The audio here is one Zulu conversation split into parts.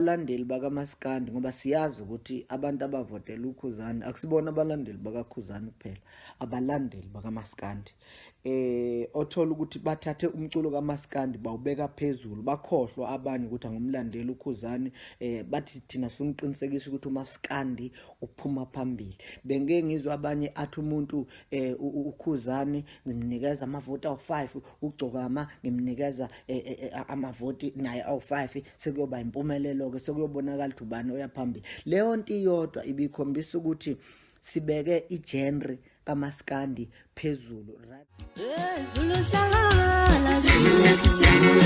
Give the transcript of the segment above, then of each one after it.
Abalandeli bakaMaskandi, ngoba siyazi ukuthi abantu abavotela uKhuzani akusibona abalandeli bakaKhuzani kuphela, abalandeli bakaMaskandi othola ukuthi bathathe umculo kaMaskandi bawubeka phezulu, bakhohlwa abanye ukuthi angumlandeli uKhuzani. Bathi thina sifuna ukuqinisekisa ukuthi uMaskandi uphuma phambili. Bengeke ngizwe abanye athi umuntu uKhuzani ngimnikeza amavoti awu-5, uGcokama ngimnikeza amavoti naye awu-5, sekuyoba impumelelo ke, sekuyobonakala ukuthi ubani oya phambili. Leyo nto iyodwa ibikhombisa ukuthi sibeke igenre kaMaskandi phezulu. Zulu hlangana, Zulu, Zulu,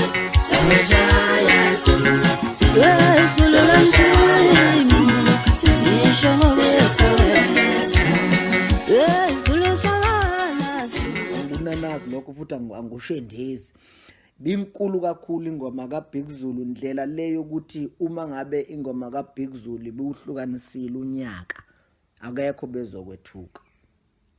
Zulu, Zulu lamthini, ngisho ngokwesabela. Zulu hlangana. Angunanazi lokho futhi angushendezi. Binkulu kakhulu ingoma kaBig Zulu, ndlela leyo ukuthi uma ngabe ingoma kaBig Zulu ibiwuhlukanisile unyaka, akekho bezokwethuka.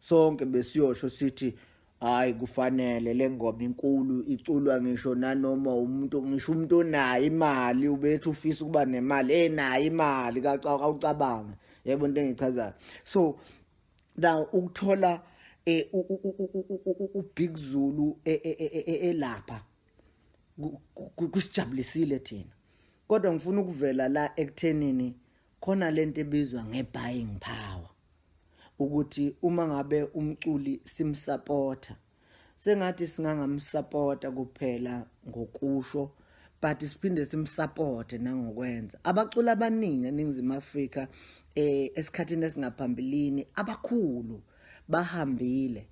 Sonke besiyosho sithi hayi, kufanele le ngoma inkulu, iculwa ngisho nanoma umuntu, ngisho umuntu onayo imali ubethi ufisa ukuba nemali, enayo imali kawucabange. Yebo, into engichazayo. So now ukuthola uBig Zulu elapha kusijabulisile thina, kodwa ngifuna ukuvela la ekuthenini khona lento ebizwa nge-buying power, ukuthi uma ngabe umculi simsupporta, sengathi singangamsupporta kuphela ngokusho, but siphinde simsupporte nangokwenza. Abaculi abaningi eNingizimu Afrika esikhathini esingaphambilini abakhulu bahambile,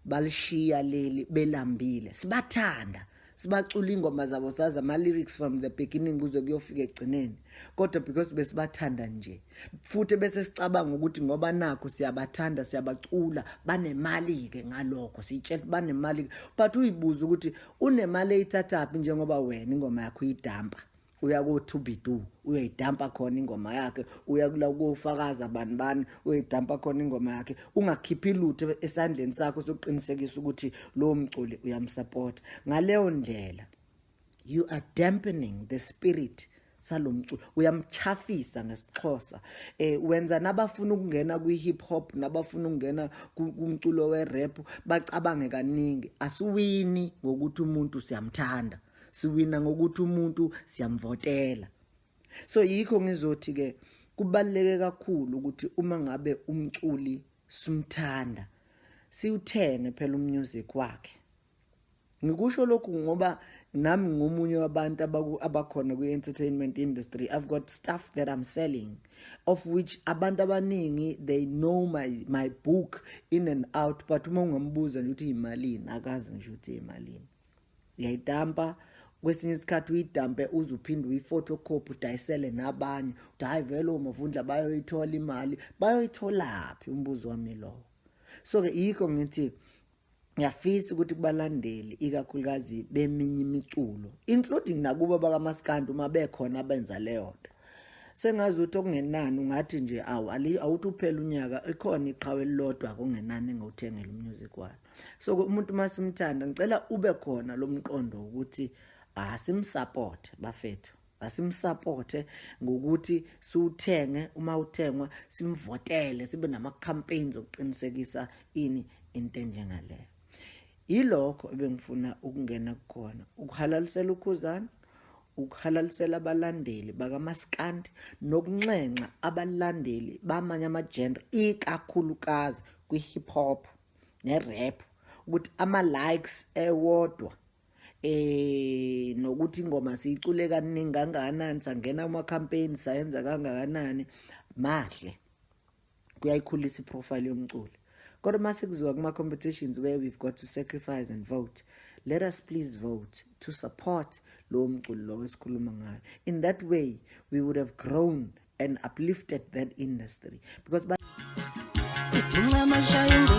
balishiya leli belambile. Sibathanda, sibacula ingoma zabo, sazi ama-lyrics from the beginning kuze kuyofika ekugcineni, kodwa because besibathanda nje, futhi bese sicabanga ukuthi ngoba nakho siyabathanda, siyabacula, banemali-ke. Ngalokho siyitshela ukuthi banemali-ke, but uyibuze ukuthi unemali eyithathaphi, njengoba wena ingoma yakho uyidampa, uya ko-Tubidu uyoyidampa khona ingoma yakhe, uya kula kofakaza bani bani uyoyidampa khona ingoma yakhe, ungakhiphi lutho esandleni sakho sokuqinisekisa ukuthi lowo mculi uyamsupporta. Ngaleyo ndlela you are dampening the spirit salo mculo, uyamchafisa ngesiXhosa. Wenza nabafuna ukungena kwi-hip hop, nabafuna ukungena kumculo we-rap bacabange kaningi. Asiwini ngokuthi umuntu siyamthanda, siwina ngokuthi umuntu siyamvotela. So yikho ngizothi ke kubaluleke kakhulu ukuthi uma ngabe umculi simthanda, siwuthenge phela umusic wakhe. Ngikusho lokhu ngoba nami ngomunye wabantu abakhona kwi-entertainment industry. I've got stuff that I'm selling, of which abantu abaningi they know my book in and out, but uma ungambuza nje ukuthi imalini, akazi ngisho ukuthi imalini. Uyayidampa kwesinye isikhathi, uyidampe uze uphinde uyiphotocopy, udayisele nabanye, uthi hayi vele oMavundla bayoyithola imali. Bayoyitholaphi? Umbuzo wami lowo. So-ke yikho ngithi ngiyafisa ukuthi kubalandeli, ikakhulukazi beminye imiculo, including nakubo bakamaskandi, uma bekhona abenza leyo nto, sengazi ukuthi okungenani ungathi nje awu awuthi uphela unyaka ikhona iqhawe elilodwa kungenani engawuthengela umusic wayo. So umuntu uma simthanda, ngicela ube khona lo mqondo ukuthi asimsupport bafethu, asimsupporte ngokuthi siwuthenge uma uthengwa, simvotele, sibe nama-campaigns okuqinisekisa ini into enjengaleyo. Yilokho ebengifuna ukungena kukhona, ukuhalalisela uKhuzani, ukuhalalisela abalandeli bakamaskandi, nokunxenxa abalandeli bamanye ama-genre, ikakhulukazi kwi-hip hop ne-rap, ukuthi ama-likes ewodwa nokuthi ingoma siyicule kaningi kangakanani, sangena kuma-campaign, sayenza kangakanani, mahle, kuyayikhulisa iprofile yomculi. Kodwa mase kuziwa kuma-competitions where we've got to sacrifice and vote, let us please vote to support lowo mculi lowo esikhuluma ngayo. In that way we would have grown and uplifted that industry because Ncamashaya.